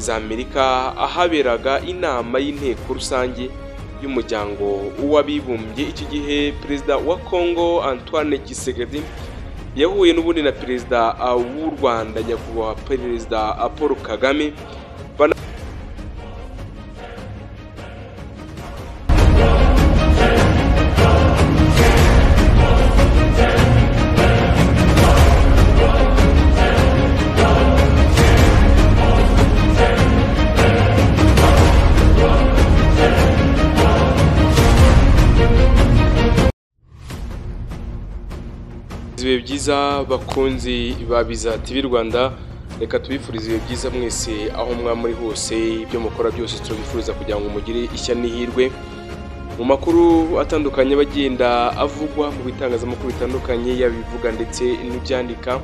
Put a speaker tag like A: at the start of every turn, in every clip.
A: za Amerika ahaberaga inama y'inteko rusange y'umuryango w'abibumbye. Iki gihe perezida wa Congo Antoine Tshisekedi yahuye n'ubundi na perezida w'u Rwanda nyakubahwa perezida Paul Kagame. Ibihe byiza bakunzi ba Biza TV Rwanda, reka tubifurize ibihe byiza mwese aho mwa muri hose, ibyo mukora byose turabifuriza kugira ngo mugire ishya n'ihirwe. Mu makuru atandukanye bagenda avugwa mu bitangazamakuru bitandukanye, yabivuga ndetse n'ibyandika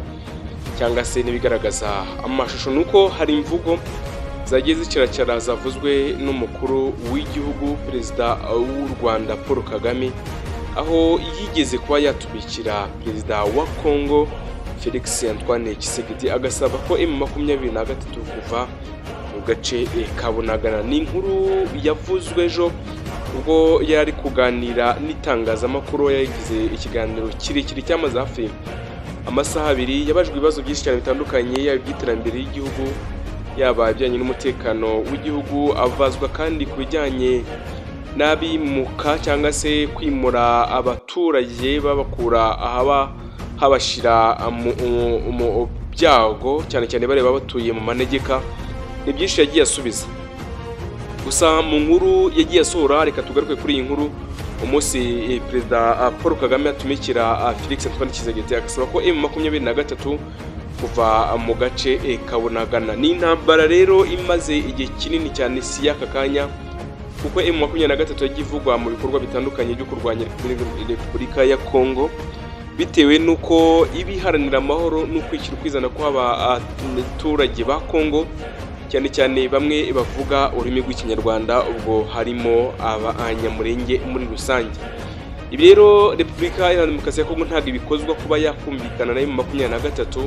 A: cyangwa se n'ibigaragaza amashusho, nuko hari imvugo zagiye zicaracara zavuzwe n'umukuru w'igihugu perezida w'u Rwanda Paul Kagame, aho yigeze kuba yatumikira perezida wa Congo Felix Antoine Tshisekedi agasaba ko M23 kuva mu gace ka Bunagana. Ni inkuru yavuzwe ejo ubwo yari kuganira n'itangazamakuru, yagize ikiganiro kirekire cyamaze hafi amasaha abiri. Yabajwe ibibazo byinshi cyane bitandukanye, yaba iby'iterambere ry'igihugu, yaba ibijyanye n'umutekano w'igihugu, avazwa kandi ku bijyanye n'abimuka cyangwa se kwimura abaturage babakura ahaba habashira mu byago, cyane cyane bareba batuye mu manegeka. Ni byinshi yagiye asubiza. Gusa mu nkuru yagiye asohora, reka tugaruke kuri iyi nkuru. Umunsi perezida Paul Kagame atumikira Felix Antoine Tshisekedi agasaba ko M23 kuva mu gace ka Bunagana. Ni intambara rero imaze igihe kinini cyane, si y'aka kanya, kuko M23 yagiye ivugwa mu bikorwa bitandukanye byo kurwanya Repubulika ya Congo, bitewe nuko ibiharanira amahoro n'ukwishyira ukwizana kw'abaturage ba Congo, cyane cyane bamwe bavuga ururimi rw'Ikinyarwanda, ubwo harimo abanyamurenge muri rusange. Ibi rero Repubulika Iharanira Demokarasi ya Congo ntabwo ibikozwa kuba yakumvikana na M23,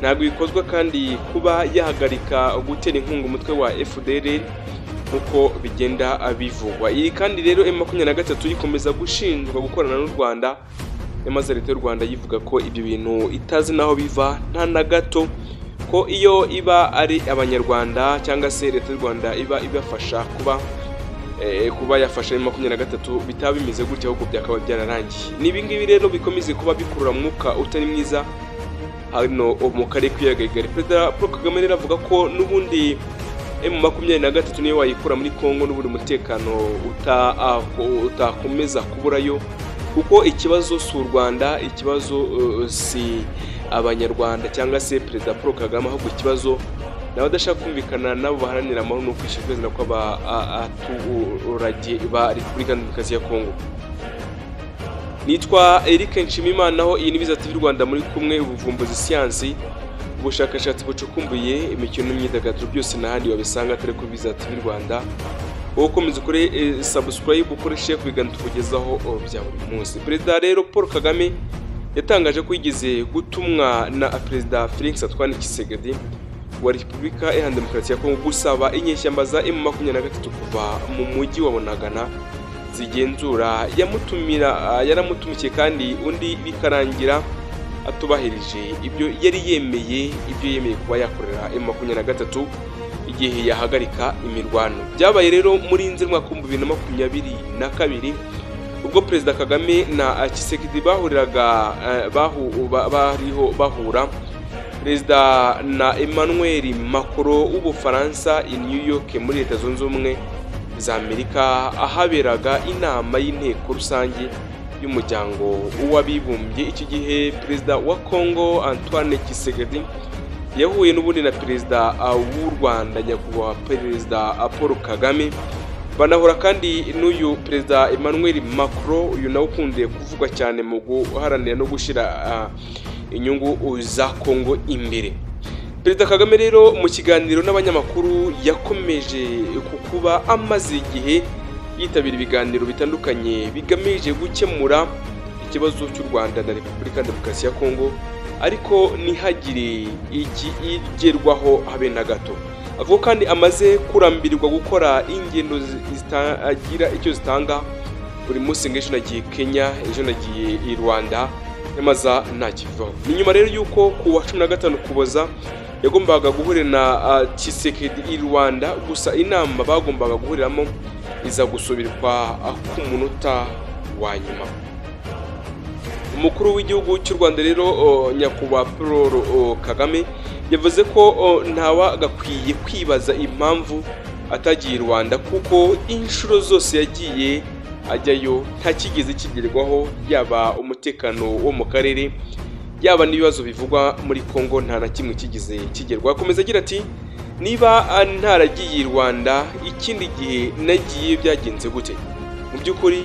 A: ntabwo ibikozwa kandi kuba yahagarika gutera inkunga umutwe wa FDLR nkuko bigenda bivugwa. Iyi kandi rero M23 ikomeza gushinjwa gukorana n'u Rwanda, nyamaze leta y'u Rwanda yivuga ko ibyo bintu itazi naho biva nta na gato, ko iyo iba ari abanyarwanda cyangwa se leta y'u Rwanda iba ibafasha kuba yafasha M23 bitaba bimeze gutya, ahubwo byakaba byararangiye. Ni ibi ngibi rero bikomeze kuba bikurura umwuka utari mwiza hano mu karere k'ibiyaga bigari. Perezida Paul Kagame rero avuga ko n'ubundi M23 niyo wayikura muri Congo n'ubundi umutekano utakomeza kuburayo, kuko ikibazo si u Rwanda, ikibazo si abanyarwanda cyangwa se perezida Paul Kagame, ahubwo ikibazo nawe adashaka kumvikana nabo baharanira amahoro no kwishyira ukwizana kw'abaturage ba Repubulika Demokarasi ya Congo. Nitwa Eric Nshimiyimana, aho iyi ni Biza TV Rwanda muri kumwe, ubuvumbuzi, siyansi, ubushakashatsi bucukumbuye, imikino n'imyidagaduro, byose n'ahandi wabisanga atari kuri Biza TV Rwanda. Wowe ukomeza ukore subscribe, ukore share ku biganiro tukugezaho bya buri munsi. Perezida rero Paul Kagame yatangaje ko yigeze gutumwa na perezida Felix Antoine Tshisekedi wa Repubulika Iharanira Demokarasi ya Congo gusaba inyeshyamba za M23 kuva mu mujyi wa Bunagana zigenzura. Yaramutumikiye kandi undi bikarangira atubahirije ibyo yari yemeye, ibyo yemeye kuba yakorera M23 igihe yahagarika imirwano. Byabaye rero muri Nzeri mwaka 2022 ubwo perezida Kagame na Tshisekedi bahuriraga bariho bahura perezida na Emmanuel Macron w'Ubufaransa i New York muri Leta Zunze Ubumwe za Amerika, ahaberaga inama y'inteko rusange y'umuryango w'abibumbye. Iki gihe perezida wa Congo Antoine Tshisekedi yahuye n'ubundi na perezida w'u Rwanda nyakubahwa perezida Paul Kagame, banahura kandi n'uyu perezida Emmanuel Macron, uyu nawe ukunze kuvugwa cyane mu guharanira no gushyira inyungu za Congo imbere. Perezida Kagame rero mu kiganiro n'abanyamakuru yakomeje kukuba amaze igihe yitabira ibiganiro bitandukanye bigamije gukemura ikibazo cy'u Rwanda na Repubulika Demokarasi ya Congo, ariko ntihagire ikigerwaho habe na gato. Avuga kandi amaze kurambirwa gukora ingendo zitagira icyo zitanga buri munsi, ngo ejo nagiye Kenya, ejo nagiye i Rwanda, nyamaza nta kivaho. Ni nyuma rero yuko ku wa 15 Ukuboza yagombaga guhurira na Tshisekedi i Rwanda, gusa inama bagombaga guhuriramo iza gusubirwa ku munota wa nyuma. Umukuru w'igihugu cy'u Rwanda rero nyakubahwa Paul Kagame yavuze ko ntawa gakwiye kwibaza impamvu atagiye i Rwanda, kuko inshuro zose yagiye ajyayo nta kigeze kigerwaho, yaba umutekano wo mu karere, yaba n'ibibazo bivugwa muri Kongo, nta na kimwe kigeze kigerwaho. Akomeza agira ati niba ntaragiye i Rwanda ikindi gihe nagiye byagenze gute? Mu by'ukuri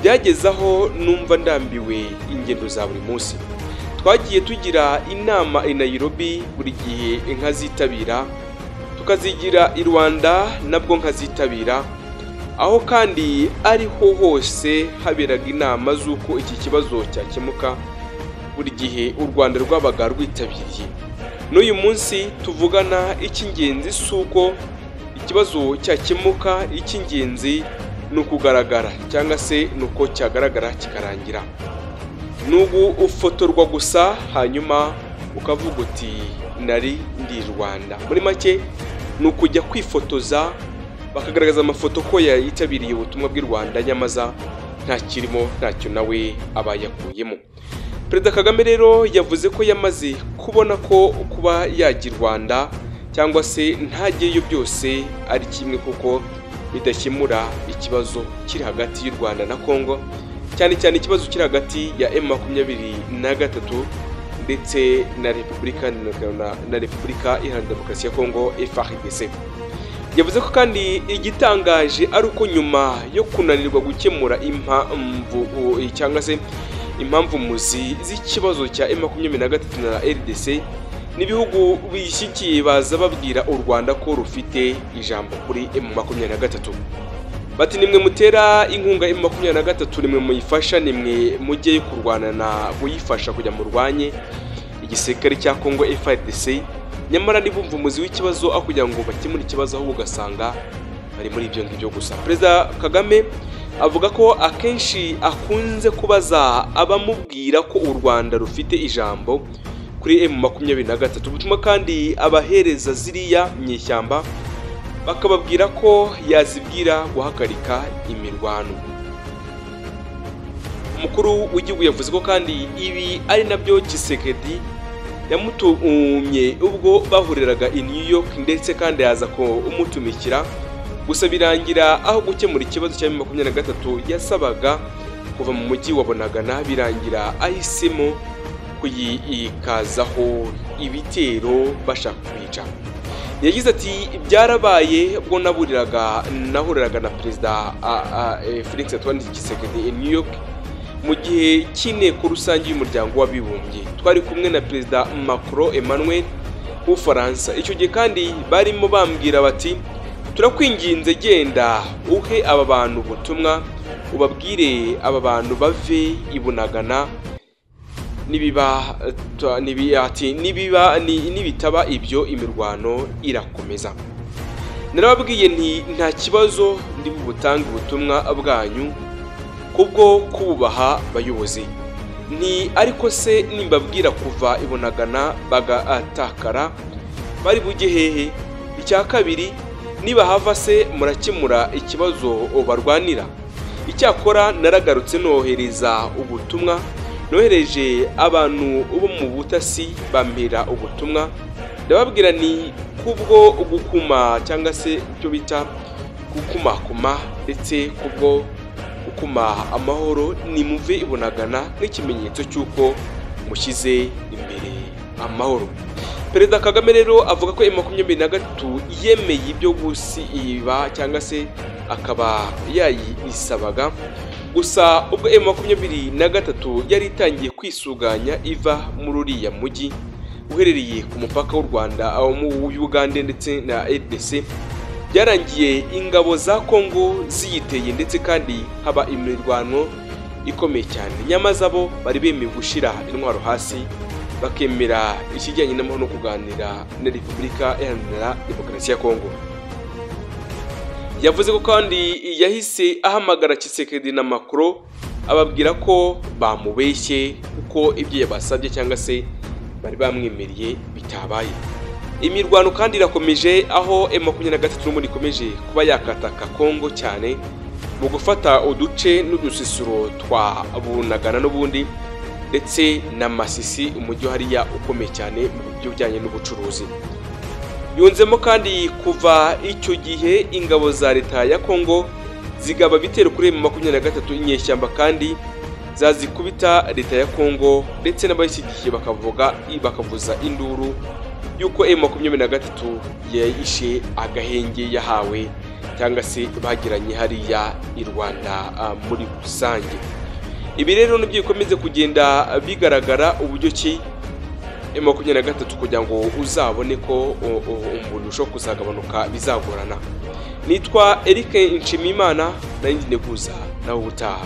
A: byageze aho numva ndambiwe ingendo za buri munsi. Twagiye tugira inama i Nairobi buri gihe nkazitabira, tukazigira i Rwanda nabwo nkazitabira, aho kandi ariho hose haberaga inama z'uko iki kibazo cyakemuka, buri gihe u Rwanda rwabaga rwitabiriye. N'uyu munsi tuvugana icy'ingenzi si uko ikibazo cyakemuka, icy'ingenzi ni ukugaragara cyangwa se ni uko cyagaragara kikarangira. N'ubu ufotorwa gusa hanyuma ukavuga uti nari ndi Rwanda. Muri make ni ukujya kwifotoza bakagaragaza amafoto ko yitabiriye ubutumwa bw'i Rwanda, nyamaza nta kirimo, ntacyo nawe aba yakuyemo. Perezida Kagame rero yavuze ko yamaze kubona ko kuba yajya i Rwanda cyangwa se ntajyeyo byose ari kimwe, kuko bidakemura ikibazo kiri hagati y'u Rwanda na Kongo, cyane cyane ikibazo kiri hagati ya M23 ndetse na Repubulika Iharanira Demokarasi ya Kongo FARDC. Yavuze ko kandi igitangaje ari uko nyuma yo kunanirwa gukemura impamvu cyangwa se impamvu muzi z'ikibazo cya M23 na RDC, n'ibihugu bishyigikiye baza babwira u Rwanda ko rufite ijambo kuri M23. Bati nimwe mutera inkunga M23, nimwe muyifasha, nimwe mujye kurwana na kuyifasha kujya murwanye igisirikare cya Kongo FARDC, nyamara nibumva umuzi w'ikibazo aho kugira ngo bakemure ikibazo, ahubwo ugasanga bari muri ibyo ngibyo gusa. Perezida Kagame avuga ko akenshi akunze kubaza abamubwira ko u Rwanda rufite ijambo kuri M23, ubutumwa kandi abahereza ziriya nyeshyamba bakababwira ko yazibwira guhagarika imirwano. Umukuru w'igihugu yavuze ko kandi ibi ari nabyo Tshisekedi yamutumye ubwo bahuriraga i New York, ndetse kandi yaza ko umutumikira, gusa birangira aho gukemura ikibazo cya M23 yasabaga kuva mu mujyi wa Bunagana, birangira ahisemo kuyikazaho ibitero bashaka kwica. Yagize ati byarabaye ubwo nahuriraga na Perezida Felix Antoine Tshisekedi i New York mu gihe cy'inteko rusange y'umuryango w'abibumbye, twari kumwe na Perezida Macron Emmanuel w'Ubufaransa. Icyo gihe kandi barimo bambwira bati turakwinginze genda uhe aba bantu ubutumwa, ubabwire aba bantu bave i Bunagana, nibitaba ibyo imirwano irakomeza. Narababwiye nti nta kibazo ndi butange ubutumwa bwanyu kubwo kubaha bayobozi, ni ariko se nimbabwira kuva i Bunagana bagatakara bari bujye hehe? Icya kabiri, nibahava se murakemura ikibazo barwanira? Icyakora naragarutse nohereza ubutumwa, nohereje abantu bo mu butasi bampera ubutumwa, ndababwira ni kubwo gukuma cyangwa se icyo bita gukumakuma, ndetse kubwo gukuma amahoro, nimuve i Bunagana nk'ikimenyetso cy'uko mushyize imbere amahoro. Perezida Kagame rero avuga ko M23 yemeye ibyo gusiba cyangwa se akaba yayisabaga, gusa ubwo M23 yari itangiye kwisuganya iva muri uriya mujyi uherereye ku mupaka w'u Rwanda mu Uganda ndetse na RDC, byarangiye ingabo za Kongo ziyiteye ndetse kandi haba imirwano ikomeye cyane. Nyamaza bo bari bemewe gushira intwaro hasi bakemera ikijyanye n'amahoro no kuganira na Repubulika Iharanira Demokarasi ya Kongo. Yavuze ko kandi yahise ahamagara Tshisekedi na Macron ababwira ko bamubeshye kuko ibyo yabasabye cyangwa se bari bamwemereye bitabaye. Imirwano kandi irakomeje aho M23 n'ubundi ikomeje kuba yakataka Kongo cyane mu gufata uduce n'udusisuro twa Bunagana n'ubundi ndetse na Masisi, umujyi hariya ukomeye cyane mu buryo bujyanye n'ubucuruzi. Yunzemo kandi kuva icyo gihe ingabo za leta ya Kongo zigaba bitero kuri M23 inyeshyamba kandi zazikubita leta ya Kongo ndetse n'abayishyigikiye bakavuza induru yuko M23 yayishe agahenge yahawe cyangwa se bagiranye hariya i Rwanda muri rusange. Ibi rero nibyo bikomeze kugenda bigaragara uburyo ki M23 kugira ngo uzabone ko umuntu ushobora kuzagabanuka bizagorana. Nitwa Eric Nshimiyimana, nari ngiye kuza nawe ubutaha.